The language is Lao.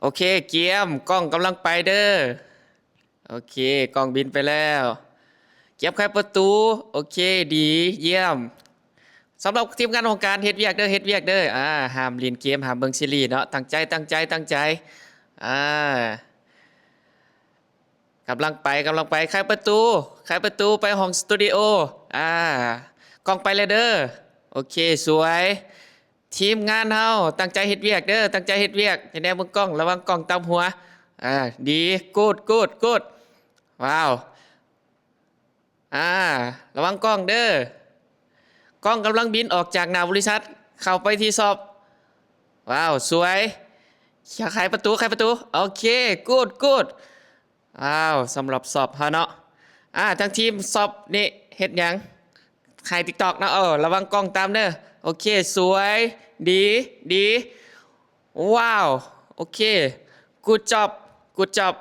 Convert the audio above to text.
ໂອເຄ ກຽມ ກ້ອງກຳລັງໄປເດີ. ໂອເຄ ກ້ອງບິນໄປແລ້ວ. ກຽມໄຂປະຕູ. ໂອເຄ ດີ ຢ້ຽມ. ສຳລັບທີມງານຂອງການເຮັດວຽກເດີ ເຮັດວຽກເດີ. ອ່າ ຫ້າມຫຼິ້ນເກມ ຫ້າມເບິ່ງຊີຣີເນາະ. ຕັ້ງໃຈ ຕັ້ງໃຈ ຕັ້ງໃຈ. ອ່າ ກຳລັງໄປ ກຳລັງໄປ. ໄຂປະຕູ ໄຂປະຕູໄປຫ້ອງສະຕູດິໂອ. ອ່າ ກ້ອງໄປແລ້ວເດີ. ໂອເຄ ສວຍ. ທີມງານເຮົາຕັ້ງໃຈເຮັດວຽກເດີ ຕັ້ງໃຈເຮັດວຽກ. ໃຫ້ແນເບິ່ງກ້ອງ ລະວັງກ້ອງຕຳຫົວ. ອ່າ ດີ ກູດ ກູດ ກູດ. ວ້າວ. ອ່າ ລະວັງກ້ອງເດີ. ກ້ອງກຳລັງບິນອອກຈາກໜ້າບໍລິສັດ ເຂົ້າໄປທີ່ຊັອບ. ວ້າວ ສວຍ. ໄຂປະຕູ ໄຂປະຕູ. ໂອເຄ ກູດ ກູດ. ອ້າວ ສຳລັບຊັອບເຮົາເນາະ. ອ່າ ທາງທີມຊັອບນີ້ເຮັດຫຍັງ? ຖ່າຍຕິກຕອກເນາະ. ເອີ ລະວັງກ້ອງຕຳເດີ. ໂອເຄ ສວຍ ດີ ດີ. ວ້າວ ໂອເຄ ກູດຈອບ ກູດຈອບ.